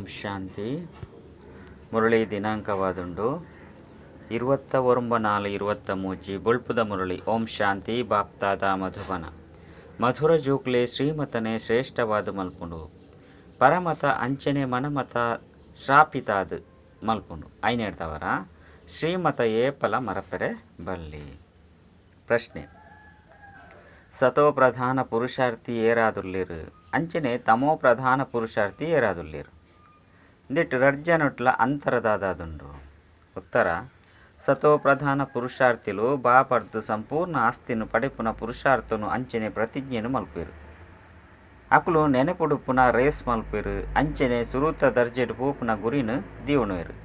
ಓಂ ಶಾಂತಿ. ಮುರಳಿ ದಿನಾಂಕವಾದುಂಡು 29/4/23. ಬೊಳ್ಪುದ ಮುರಳಿ. ಓಂ ಶಾಂತಿ. ಬಾಪ್ತಾದ ಮಧುಬನ. ಮಧುರ ಜೋಕ್ಲೆ ಶ್ರೀಮತನೆ ಶ್ರೇಷ್ಠವಾದ ಮಲ್ಪುಂಡು, ಪರಮತ ಅಂಚನೆ ಮನಮತ ಶ್ರಾಪಿತಾದ ಮಲ್ಪುಂಡು. ಐನೇಡ್ದವರ ಶ್ರೀಮತ ಏಪಲ ಮರಪೆರೆ ಬಲ್ಲಿ. ಪ್ರಶ್ನೆ: ಸತೋ ಪ್ರಧಾನ ಪುರುಷಾರ್ಥಿ ಏರಾದುಲ್ಲೇರು, ಅಂಚನೆ ತಮೋ ಪ್ರಧಾನ ಪುರುಷಾರ್ಥಿ ಏರಾದುಲ್ಲೇರು, ಇಂದಿಟ್ಟು ರಡ್ಜನೊಟ್ಲ ಅಂತರದಾದುಂಡು. ಉತ್ತರ: ಸತೋ ಪ್ರಧಾನ ಪುರುಷಾರ್ಥಿಲು ಬಾಪರ್ದು ಸಂಪೂರ್ಣ ಆಸ್ತಿನು ಪಡೆಪುನ ಪುರುಷಾರ್ಥನು ಅಂಚನೆ ಪ್ರತಿಜ್ಞೆನು ಮಲ್ಪೇರು. ಅಕುಲು ನೆನಪುಡುಪುನ ರೇಸ್ ಮಲ್ಪೇರು, ಅಂಚನೆ ಸುರುತ ದರ್ಜೆಡು ಪೋಪುನ ಗುರಿನು ದೀವಣುವೇರು.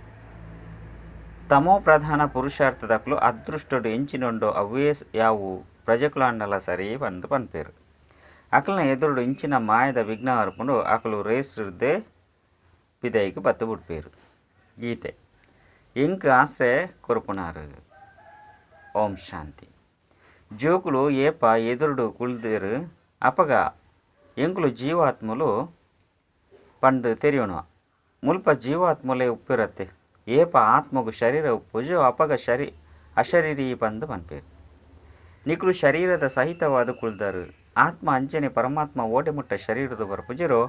ತಮೋ ಪ್ರಧಾನ ಪುರುಷಾರ್ಥದಕ್ಲು ಅದೃಷ್ಟಡು ಎಂಚಿನೊಂಡೋ ಅವೇ ಯಾವು ಪ್ರಜೆಕುಲಾಂಡಲ ಸರಿ ಬಂದು ಪನ್ಪೇರು. ಅಕಲ್ನ ಎದುರುಡು ಇಂಚಿನ ಮಾಯದ ವಿಘ್ನ ಅರ್ಪುಂಡು, ಅಕಲು ರೇಸ್ ರುದ್ದೆ ಪಿದೈಗೆ ಬತ್ತು ಬಿಡ್ಪೇರು. ಗೀತೆ ಎಂಕ್ ಆಶ್ರಯ ಕೊರಪುನಾರು. ಓಂ ಶಾಂತಿ. ಜೋಕುಲು ಏಪ ಎದುರುಡು ಕುಳ್ದೇರು ಅಪಗ ಎಂಕುಲು ಜೀವಾತ್ಮಲು ಪಂದು ತೆರಿಯೋಣ. ಮುಲ್ಪ ಜೀವಾತ್ಮಲೆ ಉಪ್ಪಿರತ್ತೆ. ಏಪ ಆತ್ಮಗು ಶರೀರ ಉಪ್ಪುಜು ಅಪಗ ಅಶರೀರಿ ಪಂದು ಪನ್ಪೇರು. ನಿಕುಲು ಶರೀರದ ಸಹಿತವಾದ ಕುಳ್ದರು. ಆತ್ಮ ಅಂಚನೆ ಪರಮಾತ್ಮ ಓಡೆಮುಟ್ಟ ಶರೀರದ ಬರ್ಪುಜಿರೋ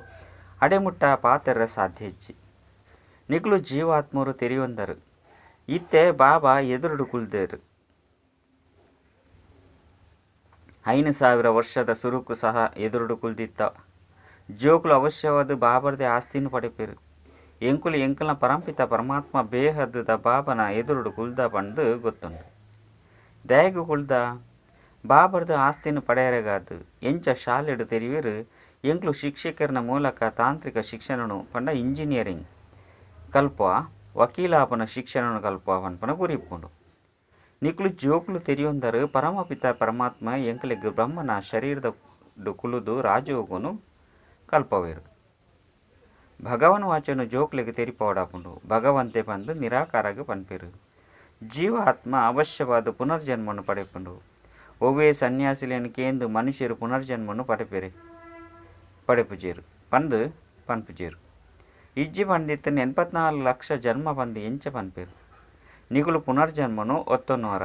ಅಡೆಮುಟ್ಟ ಪಾತೆರ ಸಾಧ್ಯ ಇಜ್ಜಿ. ನಿಕುಲು ಜೀವಾತ್ಮರು ತೆರಿಯೊಂದರು. ಇತ್ತೆ ಬಾಬಾ ಎದುರುಡು ಕುಳ್ದೇರು. 5000 ವರ್ಷದ ಸುರುಕು ಸಹ ಎದುರುಡು ಕುಳ್ದಿತ್ತ. ಜೋಕುಲು ಅವಶ್ಯವಾದ ಬಾಬರ್ದೆ ಆಸ್ತಿನ ಪಡೆಪೇರು. ಎಂಕುಲು ಎಂಕಲ್ನ ಪರಂಪಿತ ಪರಮಾತ್ಮ ಬೇಹದ್ದ ಬಾಬನ ಎದುರುಡು ಕುಳ್ದ ಪಂದು ಗೊತ್ತುಂಡು. ದಯಗು ಕುಳ್ದ ಬಾಬರ್ದು ಆಸ್ತಿನ ಪಡೆಯರಗಾದು ಎಂಚ ಶಾಲೆಡು ತೆರಿವೇರು. ಎಂಕ್ಲು ಶಿಕ್ಷಕರನ ಮೂಲಕ ತಾಂತ್ರಿಕ ಶಿಕ್ಷಣನು ಪಂಡ ಇಂಜಿನಿಯರಿಂಗ್ ಕಲ್ಪ ವಕೀಲಾಪನ ಶಿಕ್ಷಣನು ಕಲ್ಪ ಪನ್ಪನ ಗುರಿಪುಂಡು. ನಿಕ್ಲು ಜೋಕ್ಲು ತೆರಿಯೊಂದರು ಪರಮಪಿತ ಪರಮಾತ್ಮ ಎಂಕಲಿಗ್ ಬ್ರಹ್ಮನ ಶರೀರದ ಕುಲುದು ರಾಜಯೋಗನು ಕಲ್ಪವೇರು. ಭಗವನ್ ವಾಚನು ಜೋಕ್ಲಿಗೆ ತೆರಿಪೋಡಾಪುಂಡು. ಭಗವಂತೆ ಪಂದು ನಿರಾಕಾರಗ ಪನ್ಪೇರು. ಜೀವಾತ್ಮ ಅವಶ್ಯವಾದ ಪುನರ್ಜನ್ಮನು ಪಡೆಪುಂಡು. ಒವ್ವೇ ಸನ್ಯಾಸಿಲೇನು ಕೇಂದು ಮನುಷ್ಯರು ಪುನರ್ಜನ್ಮನು ಪಡೆಪುಜೇರು ಪಂದು ಪನ್ಪುಜೇರು. ಇಜ್ಜಿ ಪಂದಿತ್ತನ 84 ಲಕ್ಷ ಜನ್ಮ ಪಂದು ಎಂಚ ಪನ್ಪೇರು. ನಿಗುಲು ಪುನರ್ಜನ್ಮನು ಒತ್ತೊನ್ನೋರ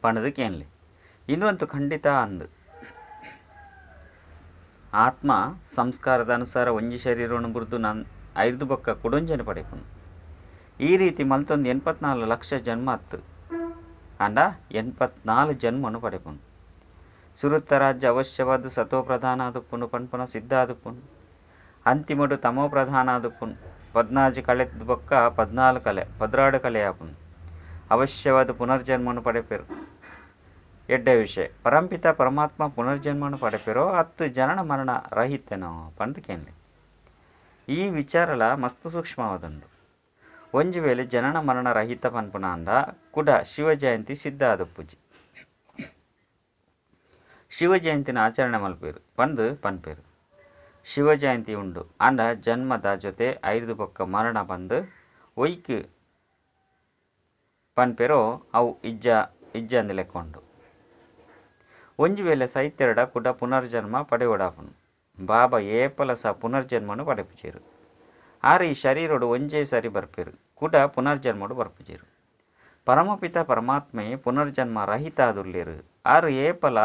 ಪಣದು ಕೇನ್ಲಿ. ಇಂದು ಖಂಡಿತ ಅಂದು. ಆತ್ಮ ಸಂಸ್ಕಾರದ ಅನುಸಾರ ಒಂಜಿ ಶರೀರವನ್ನು ಬುರ್ದು ನನ್ ಐದು ಬೊಕ್ಕ ಕುಡೊಂಜನ ಪಡೆಪುನು. ಈ ರೀತಿ ಮಲ್ತೊಂದು 84 ಲಕ್ಷ ಜನ್ಮ ಅತ್ತು ಅಂಡ 84 ಜನ್ಮನು ಪಡೆಪುನು. ಸುರುತ್ತ ರಾಜ್ಯ ಅವಶ್ಯವಾದ ಸತೋ ಪ್ರಧಾನ ಆದುಪ್ಪುನು ಪನ್ಪುನ ಸಿದ್ಧ ಆದುಪ್ಪುನು. ಅಂತಿಮಡು ತಮೋ ಪ್ರಧಾನ ಆದುಪ್ಪುನು. 14 ಕಳೆ ಬೊಕ್ಕ 14 ಕಲೆ 12 ಕಲೆ ಆಪುನು. ಅವಶ್ಯವಾದ ಪುನರ್ಜನ್ಮನು ಪಡೆಪೇರು. ಎಡ್ಡೆ ವಿಷಯ. ಪರಂಪಿತ ಪರಮಾತ್ಮ ಪುನರ್ಜನ್ಮನು ಪಡೆಪೇರೋ ಅತ್ತು ಜನನ ಮರಣ ರಹಿತನೋ ಪಂದು ಕೇನ್ಲಿ. ಈ ವಿಚಾರಲ ಮಸ್ತು ಸೂಕ್ಷ್ಮವಾದುಂಡು. ಒಂಜಿ ವೇಳೆ ಜನನ ಮರಣ ರಹಿತ ಪನ್ಪುನ ಅಂದ ಕುಡ ಶಿವಜಯಂತಿ ಸಿದ್ಧ ಆದುಪ್ಪುಜಿ. ಶಿವಜಯಂತಿನ ಆಚರಣೆ ಮಲ್ಪೇರು ಪಂದು ಪನ್ಪೇರು. ಶಿವಜಯಂತಿ ಉಂಡು ಅಂಡ ಜನ್ಮದ ಜೊತೆ ಐದು ಬೊಕ್ಕ ಮರಣ ಬಂದು ಒಯ್ಕ್ ಪನ್ಪೇರೋ ಅವು ಇಜ್ಜಂದು ಲೆಕ್ಕೊಂಡು. ಒಂಜಿ ವೇಳೆ ಸೈತೆರಡ ಕುಡ ಪುನರ್ಜನ್ಮ ಪಡೆಯೋಡಾಪುನು. ಬಾಬಾ ಏಪಲ ಸಹ ಪುನರ್ಜನ್ಮನು ಪಡೆಪುಜೇರು. ಆರು ಈ ಶರೀರಡು ಒಂಜೇ ಸರಿ ಬರ್ಪೇರು, ಕುಡ ಪುನರ್ಜನ್ಮಡು ಬರ್ಪುಜೇರು. ಪರಮಪಿತ ಪರಮಾತ್ಮೆ ಪುನರ್ಜನ್ಮ ರಹಿತ ಆದುಲ್ಲೇರು. ಆರು ಏಪಲ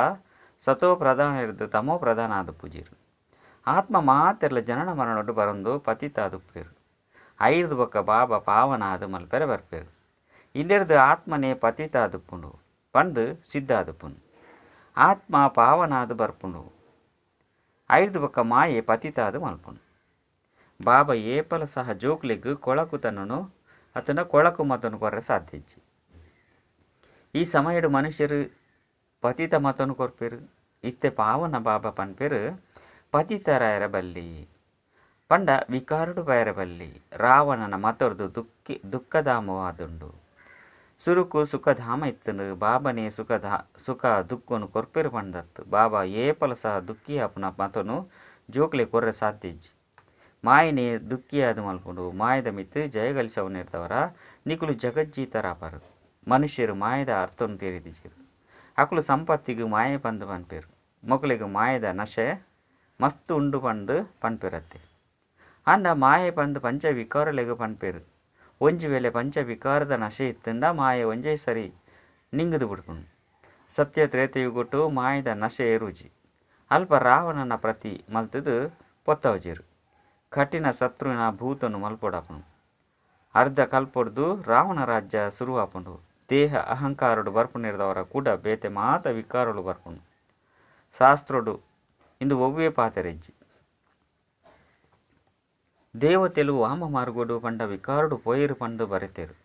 ಸತೋ ಪ್ರಧಾನ ಇರ್ದು ತಮೋ ಪ್ರಧಾನ ಆದುಪ್ಪುಜೇರು. ಆತ್ಮ ಮಾತೆರ್ಲ ಜನನ ಮರಣಡು ಬರಂದು ಪತಿತ ಆದುಪ್ಪೇರು. ಐದು ಬೊಕ್ಕ ಬಾಬಾ ಪಾವನ ಆದು ಮಲ್ಪೆರೆ ಬರ್ಪೇರು. ಇಂದೆರ್ದು ಆತ್ಮನೇ ಪತಿತ ಆದುಪ್ಪುಂಡು ಪಂದು ಸಿದ್ಧ ಆದುಪ್ಪುಂಡು. ಆತ್ಮ ಪಾವನಾದು ಬರ್ಪುಂಡು. ಐದು ಬೊಕ್ಕ ಮಾಯೆ ಪತಿತಾದು ಮಲ್ಪುಂಡು. ಬಾಬಾ ಏಪಲ ಸಹ ಜೋಕ್ಲಿಗ್ ಕೊಳಕುತನನು ಅತನ ಕೊಳಕು ಮತನು ಕೊರ್ರೆ ಸಾಧ್ಯ ಇಜ್ಜಿ. ಈ ಸಮಯಡು ಮನುಷ್ಯರು ಪತಿತ ಮತನು ಕೊರ್ಪೇರು. ಇತ್ತೆ ಪಾವನ ಬಾಬಾ ಪನ್ಪೇರು ಪತಿತರಾಯರ ಬಲ್ಲಿ ಪಂಡ ವಿಕಾರುಡು ಬಾಯರ ಬಲ್ಲಿ. ರಾವಣನ ಮತೊರ್ದು ದುಃಖಧಾಮವಾದುಂಡು. ಸುರುಕು ಸುಖಧಾಮ ಇತ್ತನು. ಬಾಬನೇ ಸುಖ ದುಃಖನು ಕೊರ್ಪೇರು ಪಂಡತ್ತು. ಬಾಬಾ ಏಪಲ ಸಹ ದುಃಖಿ ಅಪನ ಮತನು ಜೋಕ್ಲೆ ಕೊರ್ರೆ ಸಾಧ್ಯ ಇಜ್ಜಿ. ಮಾಯನೆ ದುಃಖಿಯಾದ ಮಲ್ಪುಂಡು. ಮಾಯದ ಮಿತ್ತು ಜಯಗಳಿಸವನಿರ್ತವರ ನಿಕುಲು ಜಗಜ್ಜೀತರಾಪರು. ಮನುಷ್ಯರು ಮಾಯದ ಅರ್ಥವನ್ನು ತೆರಿದಿಜರು. ಅಕುಲು ಸಂಪತ್ತಿಗೆ ಮಾಯೆ ಪಂದು ಪನ್ಪೇರು. ಮೊಕಲಿಗೆ ಮಾಯದ ನಶೆ ಮಸ್ತ್ ಉಂಡು ಪಂದು ಪನ್ಪೇರತ್ತೆ. ಆಂಡ ಮಾಯೆ ಪಂದ್ ಪಂಚ ವಿಕಾರಲೆಗ್ ಪನ್ಪೆರ್. ಒಂಜಿ ವೇಳೆ ಪಂಚ ವಿಕಾರದ ನಶೆ ಇತ್ತುಂಡ ಮಾಯೆ ಒಂಜೇ ಸರಿ ನಿಂಗುದು ಬಿಡ್ಪುನು. ಸತ್ಯ ತ್ರೇತಯುಗೊಟ್ಟು ಮಾಯದ ನಶೆ ಏರುಜಿ. ಅಲ್ಪ ರಾವಣನ ಪ್ರತಿ ಮಲ್ತುದು ಪೊತ್ತವಜೆರು. ಕಠಿಣ ಶತ್ರುವಿನ ಭೂತನು ಮಲ್ಪೊಡಾಪುನು. ಅರ್ಧ ಕಲ್ಪೊಡ್ದು ರಾವಣ ರಾಜ್ಯ ಸುರುವಾಪುಂಡು. ದೇಹ ಅಹಂಕಾರಡು ಬರ್ಪುನಿರ್ದವರ ಕೂಡ ಬೇತೆ ಮಾತ ವಿಕಾರಲು ಬರ್ಪುನು. ಶಾಸ್ತ್ರಡು ಇಂದು ಒವ್ವೇ ಪಾತೆರೆಜ್ಜಿ. ದೇವತೆಲು ವಾಮ ಮಾರ್ಗೋಡು ಪಂಡ ವಿಕಾರಡು ಪೋಯೆರು ಪಂದು ಬರೆತೆರು.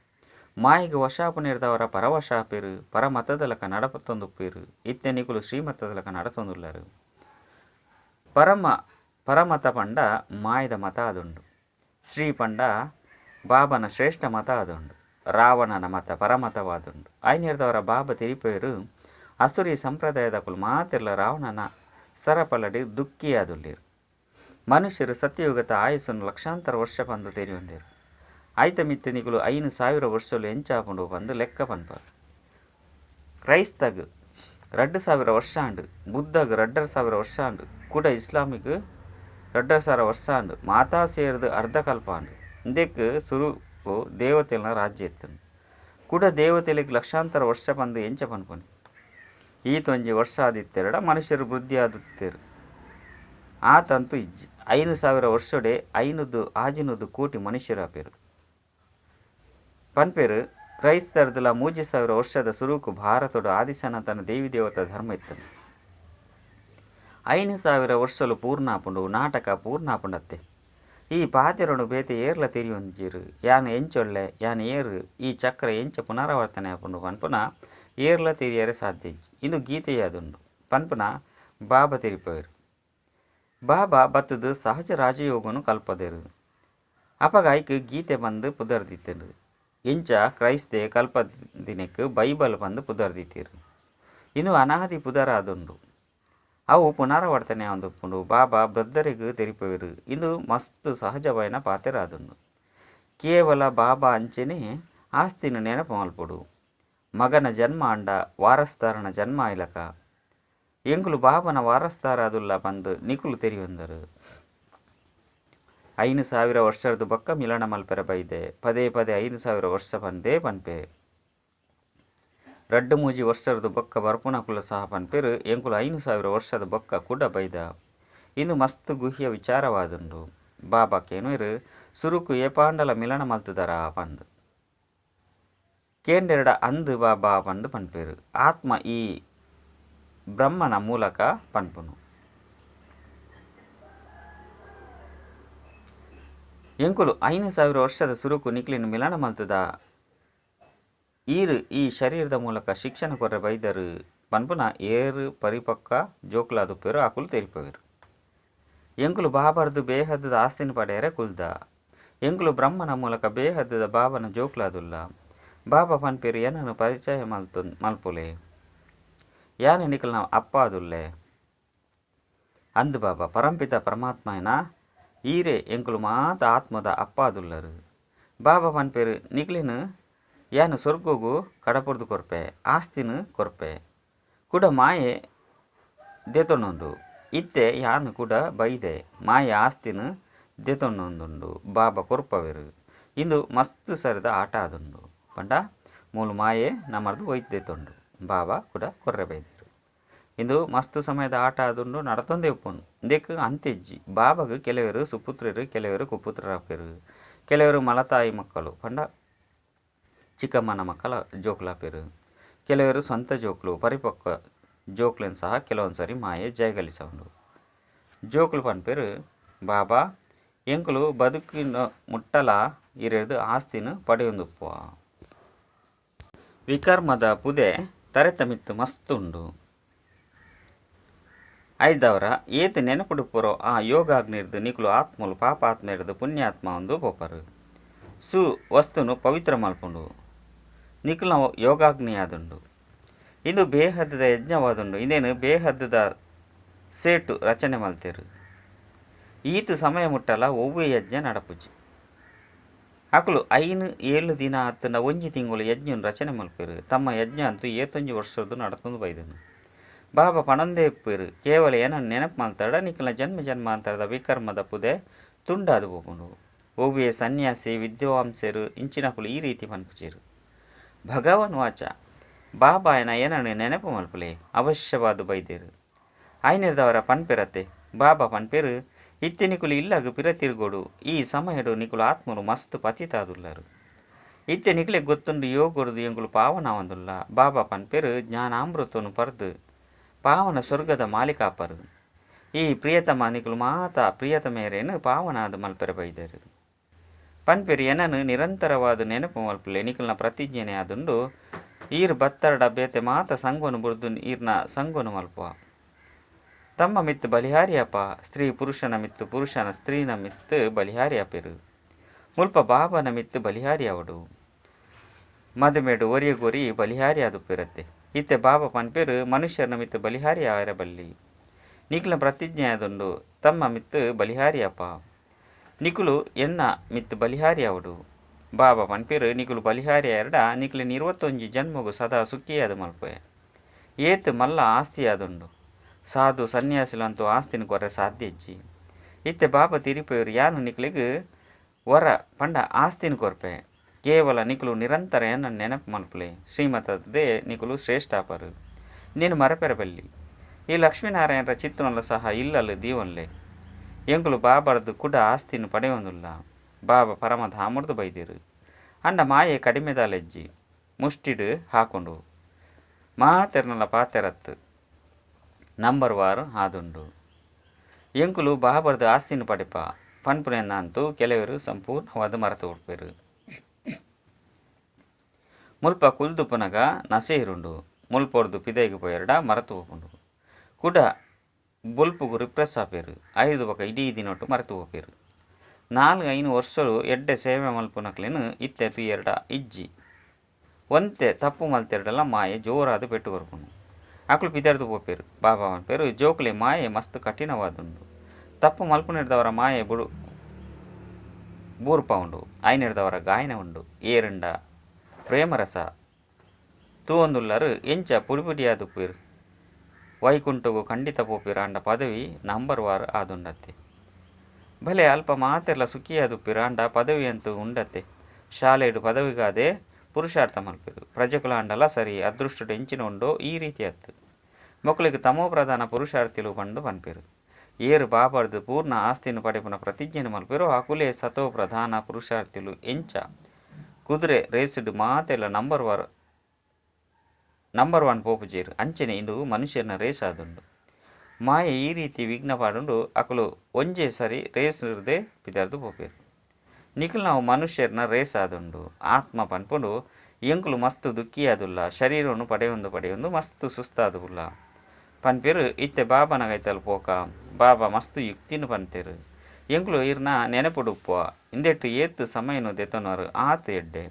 ಮಾಯೆಗ್ ವಶಾಪುನಿರ್ದವರ ಪರವಶಾಪೆರು ಪರಮತದಲಕ ನಡಪತ್ತೊಂದುಪ್ಪೇರು. ಇತ್ತೆ ನಿಕುಲು ಶ್ರೀಮತದಲಕ ನಡತೊಂದುಲ್ಲರು. ಪರಮತ ಪಂಡ ಮಾಯದ ಮತ ಆದುಂಡು. ಶ್ರೀ ಪಂಡ ಬಾಬನ ಶ್ರೇಷ್ಠ ಮತ ಆದುಂಡು. ರಾವಣನ ಮತ ಪರಮತವಾದುಂಡು. ಐನಿರ್ದವರ ಬಾಬ ತಿರಿಪೇರು ಅಸುರಿ ಸಂಪ್ರದಾಯದಕುಲು ಮಾತೆರ್ಲ ರಾವಣನ ಸರಪಳಡಿ ದುಃಖಿಯಾದುಲ್ಲೇರು. ಮನುಷ್ಯರು ಸತ್ಯಯುಗದ ಆಯುಸ್ಸನ್ನು ಲಕ್ಷಾಂತರ ವರ್ಷ ಪಂದು ತೆರಿಯೊಂದೇರು. ಆಯ್ತ ಮಿತ್ತು ನಿಕುಲು 5000 ವರ್ಷಲು ಎಂಚಾಪುಂಡು ಪಂದು ಲೆಕ್ಕ ಪನ್ಪರು. ಕ್ರೈಸ್ತಗ್ 2000 ವರ್ಷ ಆಂಡ್, ಬುದ್ಧಗ್ 2500 ವರ್ಷ ಆಂಡ್, ಕೂಡ ಇಸ್ಲಾಮಿಗ್ 2500 ವರ್ಷ ಆಂಡ್, ಮಾತಾ ಸೇರ್ದು ಅರ್ಧ ಕಲ್ಪ ಆಂಡ್. ಇಂದೆಕ್ ಸುರುಕು ದೇವತೆಲ್ನ ರಾಜ್ಯ ಇತ್ತುಂಡು. ಕೂಡ ದೇವತೆಲೆಗ್ ಲಕ್ಷಾಂತರ ವರ್ಷ ಪಂದು ಎಂಚ ಪನ್ಪುನಿ. ಈತೊಂಜಿ ವರ್ಷ ಆದಿತ್ತೆರಡ ಮನುಷ್ಯರು ವೃದ್ಧಿ ಆದುತ್ತೇರು. ಆತಂತು ಇಜ್ಜಿ. 5000 ವರ್ಷಡೆ 500 600 ಕೋಟಿ ಮನುಷ್ಯರಾಪೇರು. ಪನ್ಪೇರು ಕ್ರೈಸ್ತರ್ದಲ 3000 ವರ್ಷದ ಸುರುಕು ಭಾರತದ ಆದಿಸನಾತನ ದೇವಿ ದೇವತಾ ಧರ್ಮ ಇತ್ತನು. 5000 ವರ್ಷಲು ಪೂರ್ಣಾಪುಂಡು ನಾಟಕ ಪೂರ್ಣಾಪುಂಡತ್ತೆ. ಈ ಪಾತೆರನು ಬೇತೆ ಏರ್ಲ ತೆರಿಯೊಂಜಿರು. ಯಾನ್ ಎಂಚೊಳ್ಳೆ ಯಾನ್ ಏರು ಈ ಚಕ್ರ ಎಂಚ ಪುನರಾವರ್ತನೆ ಆಪುಂಡು ಪನ್ಪುನ ಏರ್ಲ ತೆರಿಯರೆ ಸಾಧ್ಯ ಇಜ್ಜಿ. ಇಂದು ಗೀತೆಯಾದುಂಡು ಪನ್ಪುನ ಬಾಬಾ ತೆರಿಪವೇರು. ಬಾಬಾ ಬತ್ತದು ಸಹಜ ರಾಜಯೋಗನು ಕಲ್ಪದೇರು. ಅಪಗ ಐಕ್ ಗೀತೆ ಬಂದು ಪುದರ್ದಿತ್ತರು. ಎಂಚ ಕ್ರೈಸ್ತೆ ಕಲ್ಪ ದಿನಕ್ಕೆ ಬೈಬಲ್ ಬಂದು ಪುದರ್ದಿತ್ತೀರು. ಇನ್ನು ಅನಾದಿ ಪುದರಾದುಂಡು. ಅವು ಪುನರಾವರ್ತನೆ ಆದುಪ್ಪುಂಡು. ಬಾಬಾ ವೃದ್ಧರಿಗೆ ತೆರಿಪವೇರು. ಇಂದು ಮಸ್ತ್ ಸಹಜವಾಯಿನ ಪಾತೆರಾದುಂಡು. ಕೇವಲ ಬಾಬಾ ಅಂಚೆನೆ ಆಸ್ತಿನ ನೆನಪು ಮಲ್ಪೊಡು. ಮಗನ ಜನ್ಮ ಅಂಡ ವಾರಸ್ದಾರನ ಜನ್ಮ ಆಯ್ಲಕ ಎಂಕುಲು ಬಾಬನ ವಾರಸ್ದಾರ ಅದುಲ್ಲ ಬಂದು ನಿಕುಲು ತೆರಿಯೊಂದರು. 5000 ವರ್ಷದ ಬೊಕ್ಕ ಮಿಲನ ಮಲ್ಪೆರ ಬೈದೆ. ಪದೇ ಪದೇ 5000 ವರ್ಷ ಪಂದೇ ಪನ್ಪೆ. ರಡ್ಡು ಮೂಜಿ ವರ್ಷದ ಬೊಕ್ಕ ಬರ್ಪುನಕುಲು ಸಹ ಪನ್ಪೆರು ಎಂಕುಲು 5000 ವರ್ಷದ ಬೊಕ್ಕ ಕೂಡ ಬೈದ. ಇಂದು ಮಸ್ತ್ ಗುಹ್ಯ ವಿಚಾರವಾದುಂಡು. ಬಾಬಾ ಕೇನುವೆರು ಸುರುಕು ಏಪಾಂಡಲ ಮಿಲನ ಮಲ್ತುದರ ಪಂದು. ಕೇಂಡೆರಡ ಅಂದು ಬಾಬಾ ಪಂದು ಪನ್ಪೇರು. ಆತ್ಮ ಈ ಬ್ರಹ್ಮನ ಮೂಲಕ ಪನ್ಪುನು. ಎಂಕುಲು 5000 ವರ್ಷದ ಸುರುಕು ನಿಕ್ಲಿನ ಮಿಲನ ಮಲ್ತದ. ಈರು ಈ ಶರೀರದ ಮೂಲಕ ಶಿಕ್ಷಣ ಕೊರ್ರೆ ಬೈದರು ಪನ್ಪುನ ಏರು ಪರಿಪಕ್ವ ಜೋಕ್ಲಾದುಪ್ಪೇರು ಆಕುಲು ತೆರಿಪವೇರು. ಎಂಕುಲು ಬಾಬರ್ದು ಬೇಹದ್ದದ ಆಸ್ತಿನ ಪಡೆಯರೆ ಕುಲ್ದ. ಎಂಕುಲು ಬ್ರಹ್ಮನ ಮೂಲಕ ಬೇಹದ್ದದ ಬಾಬನ ಜೋಕ್ಲಾದುಲ್ಲ. ಬಾಬಾ ಪನ್ಪೇರು ಏನನ್ನು ಪರಿಚಯ ಮಲ್ಪುಲೆ. ಯಾನೆ ನಿಕಲ್ನ ಅಪ್ಪ ಆದುಲ್ಲೆ ಅಂದು ಬಾಬಾ ಪರಂಪಿತ ಪರಮಾತ್ಮನ ಈರೆ ಎಂಕುಲು ಮಾತ ಆತ್ಮದ ಅಪ್ಪ ಆದುಲ್ಲರು. ಬಾಬಾ ಪನ್ಪೇರು ನಿಕ್ಲಿನ ಯಾನು ಸ್ವರ್ಗೋಗು ಕಡಪುರ್ದು ಕೊರ್ಪೆ, ಆಸ್ತಿನ ಕೊರ್ಪೆ. ಕೂಡ ಮಾಯೆ ದೆತೊಂಡು ಇತ್ತೆ ಯಾನು ಕೂಡ ಬೈದೆ ಮಾಯೆ ಆಸ್ತಿನ ದೆತೊಂಡುಂಡು ಬಾಬಾ ಕೊರ್ಪವೇರು. ಇಂದು ಮಸ್ತ್ ಸರಿದ ಆಟ ಆದುಂಡು. ಪಂಡ ಮೂಲು ಮಾಯೆ ನಮ್ಮರ್ದು ಒಯ್ತು ದೆತೊಂಡು ಬಾಬಾ ಕೂಡ ಕೊರ್ರೆ ಬೈದರು. ಇಂದು ಮಸ್ತ್ ಸಮಯದ ಆಟ ಆದುಂಡು ನಡತೊಂದೇ ಉಪ್ಪುಂಡು. ಇಂದೆಕ್ ಅಂತೆಜ್ಜಿ ಬಾಬಾಗ ಕೆಲವರು ಸುಪುತ್ರರು, ಕೆಲವರು ಕುಪುತ್ರರಾಪೇರು, ಕೆಲವರು ಮಲತಾಯಿ ಮಕ್ಕಳು ಪಂಡ ಚಿಕ್ಕಮ್ಮನ ಮಕ್ಕಳ ಜೋಕ್ಲಾಪೇರು, ಕೆಲವರು ಸ್ವಂತ ಜೋಕ್ಲು ಪರಿಪಕ್ವ ಜೋಕ್ಲೆನ್ ಸಹ ಕೆಲವೊಂದು ಸರಿ ಮಾಯೆ ಜಯಗಳಿಸವುಂಡು. ಜೋಕ್ಲು ಪನ್ಪೇರು ಬಾಬಾ ಎಂಕುಲು ಬದುಕಿನ ಮುಟ್ಟಲ ಇರೆದು ಆಸ್ತಿನ ಪಡೆಯೊಂದುಪ್ಪುವ. ವಿಕರ್ಮದ ಪುದೆ ತರೆತ ಮಿತ್ತು ಮಸ್ತುಂಡು. ಐದವರ ಏತ್ ನೆನಪುಡುಪುರೋ ಆ ಯೋಗಾಗ್ನಿರ್ದು ನಿಕುಲು ಆತ್ಮಲು ಪಾಪಾತ್ಮ ಹಿಡ್ದು ಪುಣ್ಯಾತ್ಮ ಒಂದು ಪೋಪರು. ಸು ವಸ್ತುನು ಪವಿತ್ರ ಮಲ್ಪುಂಡು. ನಿಕುಲ ಯೋಗಾಗ್ನಿಯಾದುಂಡು. ಇಂದು ಬೇಹದ್ದದ ಯಜ್ಞವಾದುಂಡು. ಇಂದೇನು ಬೇಹದ್ದದ ಸೇಟು ರಚನೆ ಮಲ್ತೇರು. ಈತ ಸಮಯ ಮುಟ್ಟಲ ಒವ್ವೇ ಯಜ್ಞ ನಡಪುಜಿ. ಅಕುಲು 5 7 ದಿನ ಅತ್ತಂಡ ಒಂಜಿ ತಿಂಗಳು ಯಜ್ಞನ ರಚನೆ ಮಲ್ಪೇರು. ತಮ್ಮ ಯಜ್ಞ ಅಂತೂ ಏತೊಂಜಿ ವರ್ಷದ್ದು ನಡತೊಂದು ಬೈದನು. ಬಾಬಾ ಪಣಂದೇ ಇಪ್ಪೇರು. ಕೇವಲ ಏನನ್ನು ನೆನಪು ಮಲ್ತಾಡ ನಿಕುಲ ಜನ್ಮ ಜನ್ಮಾಂತರದ ವಿಕರ್ಮದ ಪುದೆ ತುಂಡಾದು ಪೋಪುಂಡು. ಒವ್ವೇ ಸನ್ಯಾಸಿ ವಿದ್ವಾಂಸರು ಇಂಚಿನಕುಲು ಈ ರೀತಿ ಪನ್ಪುಜೆರು. ಭಗವನ್ ವಾಚ ಬಾಬಾಯನ ಏನನ್ನು ನೆನಪು ಮಲ್ಪುಲೆ ಅವಶ್ಯವಾದ ಬೈದೇರು ಆಯ್ನಿರ್ದವರ ಪನ್ಪೆರತ್ತೆ. ಬಾಬಾ ಪನ್ಪೆರು ಇತ್ತೆ ನಿಕುಲು ಇಲ್ಲಗ್ ಪಿರ ತಿರುಗೋಡು. ಈ ಸಮಯಡು ನಿಕುಲು ಆತ್ಮರು ಮಸ್ತ್ ಪತಿತಾದುಲ್ಲರು. ಇತ್ತೆ ನಿಕುಲೆ ಗೊತ್ತುಂಡು ಯೋಗೊಡ್ದು ಎಂಕುಲು ಪಾವನ ಆವೊಂದುಲ್ಲ. ಬಾಬಾ ಪನ್ಪೆರು ಜ್ಞಾನಾಮೃತನು ಪರ್ದು ಪಾವನ ಸ್ವರ್ಗದ ಮಾಲೀಕಾಪರು. ಈ ಪ್ರಿಯತಮ ನಿಕುಲು ಮಾತಾ ಪ್ರಿಯತಮೇರೇನು ಪಾವನಾದ ಮಲ್ಪೆರೆ ಬೈದರು. ಪನ್ಪೆರು ಏನನು ನಿರಂತರವಾದ ನೆನಪು ಮಲ್ಪುಲೆ. ನಿಕುಲ್ನ ಪ್ರತಿಜ್ಞೆನೆ ಆದುಂಡು. ಈರ್ ಬತ್ತರಡ ಬೇತೆ ಮಾತ ಸಂಗೋನು ಬುರ್ದು ಈರ್ನ ಸಂಗೋನು ಮಲ್ಪುವ. ತಮ್ಮ ಮಿತ್ತು ಬಲಿಹಾರಿಯಪ್ಪ ಸ್ತ್ರೀ ಪುರುಷನ ಮಿತ್ತು ಪುರುಷನ ಸ್ತ್ರೀನ ಮಿತ್ತು ಬಲಿಹಾರಿಯಪೆರು. ಮುಲ್ಪ ಬಾಬನ ಮಿತ್ತು ಬಲಿಹಾರಿ ಅವಡು. ಮದುಮೆಡು ಒರಿಯಗೊರಿ ಬಲಿಹಾರಿ ಆದುಪ್ಪೆರತ್ತೆ. ಇತ್ತೆ ಬಾಬಾ ಪನ್ಪೆರು ಮನುಷ್ಯನ ಮಿತ್ತು ಬಲಿಹಾರಿ ಆಯರ ಬಲ್ಲಿ. ನಿಕುಲ ಪ್ರತಿಜ್ಞೆ ಆದುಂಡು ತಮ್ಮ ಮಿತ್ತು ಬಲಿಹಾರಿಯಪ್ಪ ನಿಕುಲು ಎನ್ನ ಮಿತ್ತು ಬಲಿಹಾರಿ ಅವಡು. ಬಾಬಾ ಪನ್ಪೆರು ನಿಕುಲು ಬಲಿಹಾರಿ ಆಯರ್ಡ ನಿಕುಲಿನ 21 ಜನ್ಮಗು ಸದಾ ಸುಖಿಯಾದ ಮಲ್ಪೆ. ಏತ್ ಮಲ್ಲ ಆಸ್ತಿ ಆದುಂಡು. ಸಾಧು ಸನ್ಯಾಸಿಲಂತೂ ಆಸ್ತಿನ ಕೊರೆ ಸಾಧ್ಯ ಇಜ್ಜಿ. ಇತ್ತೆ ಬಾಬಾ ತಿರಿಪೆಯರು ಯಾನು ನಿಕುಲಿಗ್ ವರ ಪಂಡ ಆಸ್ತಿನ ಕೊರ್ಪೆ. ಕೇವಲ ನಿಕುಲು ನಿರಂತರ ಎನ್ನ ನೆನಪು ಮಲ್ಪುಲೆ. ಶ್ರೀಮತದೇ ನಿಕುಲು ಶ್ರೇಷ್ಠಾಪರು. ನೀನು ಮರಪೆರ ಬಲ್ಲಿ. ಈ ಲಕ್ಷ್ಮೀನಾರಾಯಣರ ಚಿತ್ರನಲ್ಲ ಸಹ ಇಲ್ಲಲ್ಲಿ ದೀವನ್ಲೆ. ಎಂಕುಲು ಬಾಬಾರ್ದು ಕುಡ ಆಸ್ತಿನ ಪಡೆಯೊಂದುಲ್ಲ. ಬಾಬಾ ಪರಮಧಾಮರ್ದು ಬೈದಿರು. ಅಂಡ ಮಾಯೆ ಕಡಿಮೆದಾಲೆಜ್ಜಿ ಮುಷ್ಟಿಡು ಹಾಕೊಂಡು ಮಾತೆರ್ನಲ್ಲ ಪಾತೆರತ್ತು ನಂಬರ್ ವಾರು ಆದುಂಡು. ಎಂಕುಲು ಬಾಬರ್ದು ಆಸ್ತಿನ ಪಡೆಪ ಪನ್ಪುನೆನ್ನಂತೂ ಕೆಲವರು ಸಂಪೂರ್ಣವಾದ ಮರೆತು ಉಡ್ಪೆರು. ಮುಲ್ಪ ಕುಲ್ದುಪುನಗ ನಸೆ ಇರುಂಡು. ಮುಲ್ಪೊರ್ದು ಪಿದೈಗೆ ಪೋಯೆರಡ ಮರೆತು ಹೋಪುಂಡು. ಕುಡ ಬೊಲ್ಪುಗು ರಿಪ್ರೆಸ್ ಆಪೆರು. 5 ಬೊಕ ಇಡೀ ದಿನೊಟ್ಟು ಮರೆತು ಹೋಪೆರು. 4-5 ವರ್ಷಲು ಎಡ್ಡೆ ಸೇವೆ ಮಲ್ಪುನಕ್ಲೆನ್ ಇತ್ತೆ ತೂಯೆರಡ ಇಜ್ಜಿ. ಒಂತೆ ತಪ್ಪು ಮಲ್ತೆರಡಲ ಮಾಯೆ ಜೋರಾದ ಪೆಟ್ಟು ಕೊರ್ಪುಂಡು. ಅಕುಲು ಪಿದರ್ದು ಪೋಪೆರು. ಬಾಬಾ ಪನ್ಪೆರು ಜೋಕುಲೆ ಮಾಯೆ ಮಸ್ತ್ ಕಠಿಣವಾದುಂಡು. ತಪ್ಪು ಮಲ್ಪುನೆರ್ದವರ ಮಾಯೆ ಬುಡು ಬೂರ್ಪ ಉಂಡು. ಐನೆರ್ದವರ ಗಾಯನ ಉಂಡು. ಏರುಂಡ ಪ್ರೇಮರಸ ತೂವೊಂದುಲ್ಲರು ಎಂಚ ಪುಡಿಪುಡಿಯಾದುಪ್ಪೆರು. ವೈಕುಂಠಗು ಖಂಡಿತ ಪೋಪೆರು. ಆಂಡ ಪದವಿ ನಂಬರ್ ವಾರ್ ಆದುಂಡತ್ತೆ. ಭಲೆ ಅಲ್ಪ ಮಾತೆರ್ಲ ಸುಖಿಯಾದುಪ್ಪೆರು. ಆಂಡ ಪದವಿ ಅಂತೂ ಉಂಡತ್ತೆ. ಶಾಲೆಡು ಪದವಿಗಾದೆ ಪುರುಷಾರ್ಥ ಮಲ್ಪೆರು. ಪ್ರಜೆಕುಲಾಂಡಲ ಸರಿ ಅದೃಷ್ಟಡು ಎಂಚಿನ ಉಂಡೋ ಈ ರೀತಿ ಅತ್ತು. ಮೊಕ್ಕಳಿಗೆ ತಮೋ ಪ್ರಧಾನ ಪುರುಷಾರ್ಥಿಲು ಪಂಡು ಪನ್ಪೆರು. ಏರು ಬಾಬಾರ್ದು ಪೂರ್ಣ ಆಸ್ತಿನ ಪಡೆಪುನ ಪ್ರತಿಜ್ಞೆನ ಮಲ್ಪೆರು. ಅಕುಲೇ ಸತೋ ಪ್ರಧಾನ ಪುರುಷಾರ್ಥಿಲು. ಎಂಚ ಕುದುರೆ ರೇಸುಡು ಮಾತೆಲ್ಲ ನಂಬರ್ 1 ಪೋಪುಜೇರು. ಅಂಚನೆ ಇಂದು ಮನುಷ್ಯನ ರೇಸ್ ಆದುಂಡು. ಮಾಯೆ ಈ ರೀತಿ ವಿಘ್ನ ಪಾಡುಂಡು. ಅಕುಲು ಒಂಜೇ ಸರಿ ರೇಸ್ ಇರ್ದೆ ಪಿದರ್ದು ಪೋಪೆರು. ನಿಕುಲು ನಾವು ಮನುಷ್ಯರ್ನ ರೇಸ್ ಆದುಂಡು. ಆತ್ಮ ಪನ್ಪುಂಡು ಎಂಕುಲು ಮಸ್ತ್ ದುಃಖಿಯಾದುಲ್ಲ. ಶರೀರವನ್ನು ಪಡೆಯೊಂದು ಪಡೆಯೊಂದು ಮಸ್ತ್ ಸುಸ್ತಾದುಲ್ಲ ಪನ್ಪೆರು. ಇತ್ತೆ ಬಾಬನ ಕೈತಲ್ ಪೋಕ ಬಾಬಾ ಮಸ್ತ್ ಯುಕ್ತಿನ ಪನ್ತೆರು. ಎಂಕುಲು ಇರ್ನ ನೆನಪುಡುಪ್ಪುವ. ಇಂದೆಟ್ಟು ಏತ್ ಸಮಯನು ದೆತೊನರು ಆತ್ ಎಡ್ಡೆ.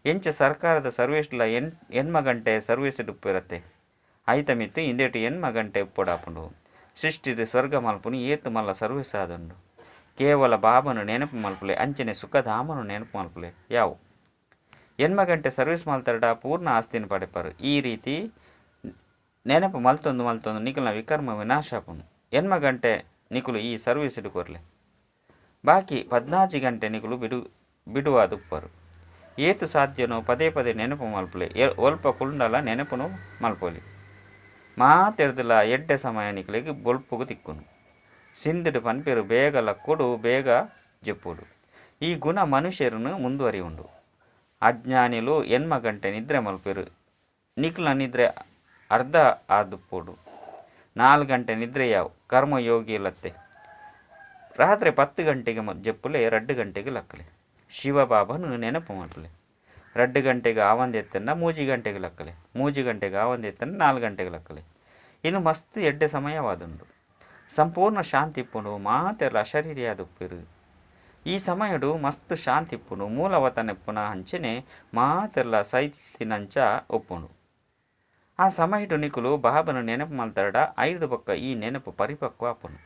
ಎಂಚ ಸರ್ಕಾರದ ಸರ್ವಿಸ್ಲ 8 ಗಂಟೆ ಸರ್ವಿಸ್ ಉಪ್ಪಿರತ್ತೆ. ಐತ ಮಿತ್ತು ಇಂದೆಟ್ಟು 8 ಗಂಟೆ ಉಪ್ಪೊಡಾಪುಂಡು. ಸೃಷ್ಟಿದ ಸ್ವರ್ಗ ಮಲ್ಪುನು ಏತ್ ಮಲ್ಲ ಸರ್ವಿಸ್ ಆದುಂಡು. ಕೇವಲ ಬಾಬನು ನೆನಪು ಮಲ್ಪುಲೆ. ಅಂಚನೆ ಸುಖಧಾಮನು ನೆನಪು ಮಲ್ಪುಲೆ. ಯಾವು 8 ಗಂಟೆ ಸರ್ವಿಸ್ ಮಲ್ತರಡ ಪೂರ್ಣ ಆಸ್ತಿನ ಪಡೆಪರು. ಈ ರೀತಿ ನೆನಪು ಮಲ್ತೊಂದು ಮಲ್ತೊಂದು ನಿಕುಲ್ನ ವಿಕರ್ಮ ವಿನಾಶ ಆಪುಂಡು. 8 ಗಂಟೆ ನಿಕುಲು ಈ ಸರ್ವಿಸ್ ಕೊರ್ಲೆ. ಬಾಕಿ 14 ಗಂಟೆ ನಿಕುಲು ಬಿಡುವಾದುಪ್ಪರು. ಏತು ಸಾಧ್ಯನೋ ಪದೇ ಪದೇ ನೆನಪು ಮಲ್ಪುಲೆ. ಒಲ್ಪ ಕುಂಡಲ ನೆನಪುನು ಮಲ್ಪೊಲಿ. ಮಾತೆರ್ದಲ ಎಡ್ಡೆ ಸಮಯ ನಿಕುಲೆಗ್ ಬೊಲ್ಪುಗು ತಿಕ್ಕುನು. ಸಿಂಧುಡು ಪನ್ಪೆರು ಬೇಗ ಲಕ್ಕೊಡು ಬೇಗ ಜೆಪ್ಪೊಡು. ಈ ಗುಣ ಮನುಷ್ಯರನ್ನು ಮುಂದುವರಿಯುಂಡು. ಅಜ್ಞಾನಿಲು 8 ಗಂಟೆ ನಿದ್ರೆ ಮಲ್ಪೆರು. ನಿಕುಲ್ನ ನಿದ್ರೆ ಅರ್ಧ ಆದುಪ್ಪೊಡು. 4 ಗಂಟೆ ನಿದ್ರೆ ಯಾವು ಕರ್ಮಯೋಗಿಲತ್ತೆ. ರಾತ್ರಿ 10 ಗಂಟೆಗೆ ಜೆಪ್ಪುಲೆ, 2 ಗಂಟೆಗೆ ಲಕ್ಕಲೆ. ಶಿವಬಾಬನು ನೆನಪು ಮಲ್ಪುಲೆ. 2 ಗಂಟೆಗೆ ಆವಂದೆತ್ತನ್ನ 3 ಗಂಟೆಗೆ ಲಕ್ಕಲೆ. 3 ಗಂಟೆಗೆ ಆವಂದೆತ್ತನ್ನ 4 ಗಂಟೆಗೆ ಲಕ್ಕಲೆ. ಇನ್ನು ಮಸ್ತ್ ಎಡ್ಡೆ ಸಮಯವಾದುಂಡು. ಸಂಪೂರ್ಣ ಶಾಂತಿ ಇಪ್ಪುಂಡು. ಮಾತೆರ್ಲ ಅಶರೀರಿಯಾದುಪ್ಪೆರು. ಈ ಸಮಯಡು ಮಸ್ತ್ ಶಾಂತಿ ಇಪ್ಪುಂಡು. ಮೂಲವತನ ಇಪ್ಪುನ ಅಂಚನೆ ಮಾತೆರ್ಲ ಸೈತಿನಂಚ ಒಪ್ಪುಂಡು. ಆ ಸಮಯಡು ನಿಕುಲು ಬಾಬನ ನೆನಪು ಮಲ್ತರಡ 5 ಪಕ್ಕ ಈ ನೆನಪು ಪರಿಪಕ್ವ ಆಪುಂಡು.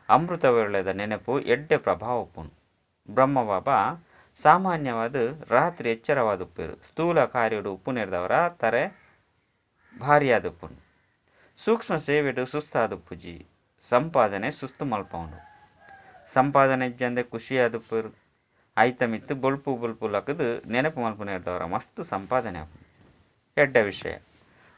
ಅಮೃತ ವೇಳೆದ ನೆನಪು ಎಡ್ಡೆ ಪ್ರಭಾವ ಉಪ್ಪುಂಡು. ಬ್ರಹ್ಮಬಾಬಾ ಸಾಮಾನ್ಯವಾದ ರಾತ್ರಿ ಎಚ್ಚರವಾದುಪ್ಪೆರು. ಸ್ಥೂಲ ಕಾರ್ಯಡು ಉಪ್ಪುನೆರ್ದವರ ತರೆ ಭಾರಿಯಾದುಪ್ಪುಂಡು. ಸೂಕ್ಷ್ಮ ಸೇವೆಡು ಸುಸ್ತಾದುಪ್ಪುಜಿ. ಸಂಪಾದನೆ ಸುಸ್ತು ಮಲ್ಪೌಂಡು. ಸಂಪಾದನೆ ಇಜ್ಜಂದೆ ಖುಷಿಯಾದುಪ್ಪರು. ಐತ ಮಿತ್ತು ಬೊಳ್ಪು ಬೊಳ್ಪು ಲಕ್ಕದು ನೆನಪು ಮಲ್ಪುನ ಮಸ್ತ್ ಸಂಪಾದನೆ ಆಪುಂಡು. ಎಡ್ಡ ವಿಷಯ.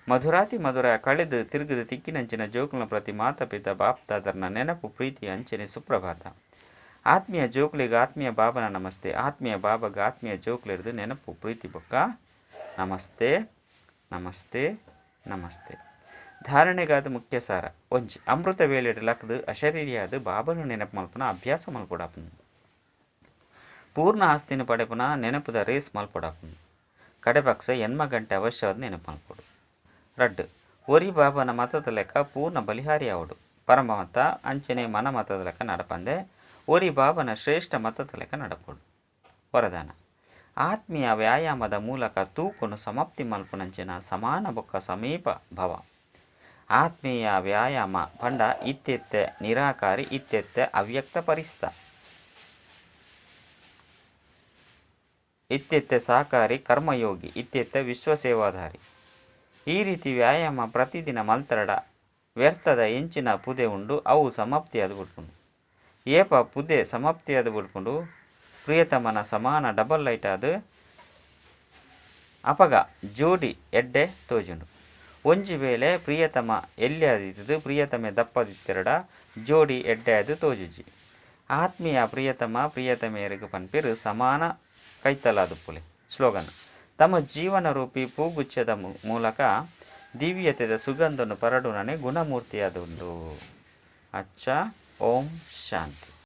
ಮಧುರಾತಿ ಮಧುರ ಕಳೆದು ತಿರುಗದು ತಿಕ್ಕಿನಂಚಿನ ಜೋಕುಲ್ನ ಪ್ರತಿ ಮಾತಾ ಪಿತ ಬಾಪ್ತಾದರ್ನ ನೆನಪು ಪ್ರೀತಿ ಅಂಚನೆ ಸುಪ್ರಭಾತ. ಆತ್ಮೀಯ ಜೋಕುಲಿಗೆ ಆತ್ಮೀಯ ಬಾಬನ ನಮಸ್ತೆ. ಆತ್ಮೀಯ ಬಾಬಗ ಆತ್ಮೀಯ ಜೋಕುಲಿರ್ದು ನೆನಪು ಪ್ರೀತಿ ಬೊಕ್ಕ ನಮಸ್ತೆ ನಮಸ್ತೆ ನಮಸ್ತೆ. ಧಾರಣೆಗಾದ ಮುಖ್ಯ ಸಾರ ಒಂಜಿ ಅಮೃತ ವೇಳೆಡ್ ಲಕ್ದು ಅಶರೀರಿಯಾದ ಬಾಬನ ನೆನಪು ಮಲ್ಪುನ ಅಭ್ಯಾಸ ಮಲ್ಪೊಡಾಪುಂಡು. ಪೂರ್ಣ ಆಸ್ತಿನ ಪಡೆಪುನ ನೆನಪುದ ರೇಸ್ ಮಲ್ಪೊಡಾಪುಂಡು. ಕಡೆಪಕ್ಷ ಎನ್ಮ ಗಂಟೆ ಅವಶ್ಯವಾದ ನೆನಪು ಮಲ್ಪೊಡು. ರಡ್ಡು ಒರಿ ಬಾಬನ ಮತದ ಲೆಕ್ಕ ಪೂರ್ಣ ಬಲಿಹಾರಿ ಆವಡು. ಪರಮ ಮತ ಅಂಚನೆ ಮನ ಮತದ ಲೆಕ್ಕ ನಡಪಂದೆ ಒರಿ ಬಾಬನ ಶ್ರೇಷ್ಠ ಮತದ ಲೆಕ್ಕ ನಡಪೊಡು. ವರದಾನ ಆತ್ಮೀಯ ವ್ಯಾಯಾಮದ ಮೂಲಕ ತೂಕನು ಸಮಾಪ್ತಿ ಮಲ್ಪುನಂಚಿನ ಸಮಾನ ಬೊಕ್ಕ ಸಮೀಪ ಭವ. ಆತ್ಮೀಯ ವ್ಯಾಯಾಮ ಪಂಡ ಇತ್ತೆತ್ತೆ ನಿರಾಕಾರಿ ಇತ್ತೆತ್ತೆ ಅವ್ಯಕ್ತ ಪರಿಸ್ತ ಇತ್ತೆತ್ತೆ ಸಾಕಾರಿ ಕರ್ಮಯೋಗಿ ಇತ್ತೆತ್ತೆ ವಿಶ್ವಸೇವಾಧಾರಿ. ಈ ರೀತಿ ವ್ಯಾಯಾಮ ಪ್ರತಿದಿನ ಮಲ್ತರಡ ವ್ಯರ್ಥದ ಎಂಚಿನ ಪುದೆ ಉಂಡು ಅವು ಸಮಾಪ್ತಿಯಾದ ಬಿಡ್ಪುಂಡು. ಏಪ ಪುದೆ ಸಮಾಪ್ತಿಯಾದ ಬಿಡ್ಪುಂಡು ಪ್ರಿಯತಮನ ಸಮಾನ ಡಬಲ್ ಲೈಟ್ ಆದ ಅಪಗ ಜೋಡಿ ಎಡ್ಡೆ ತೋಜುಂಡು. ಒಂಜಿ ವೇಳೆ ಪ್ರಿಯತಮ ಎಲ್ಲಿಯಾದಿತ್ತದು ಪ್ರಿಯತಮೆ ದಪ್ಪದಿತ್ತೆರಡ ಜೋಡಿ ಎಡ್ಡೆ ಅದು ತೋಜುಜಿ. ಆತ್ಮೀಯ ಪ್ರಿಯತಮ ಪ್ರಿಯತಮೆಯರಿಗೆ ಪನ್ಪೇರು ಸಮಾನ ಕೈತಲಾದುಪ್ಪುಲೆ. ಸ್ಲೋಗನ್ ತಮ್ಮ ಜೀವನ ರೂಪಿ ಪೂಗುಚ್ಛದ ಮೂಲಕ ದಿವ್ಯತೆದ ಸುಗಂಧನು ಪರಡುನನೆ ಗುಣಮೂರ್ತಿಯಾದುಂಡು. ಅಚ್ಚ ಓಂ ಶಾಂತಿ.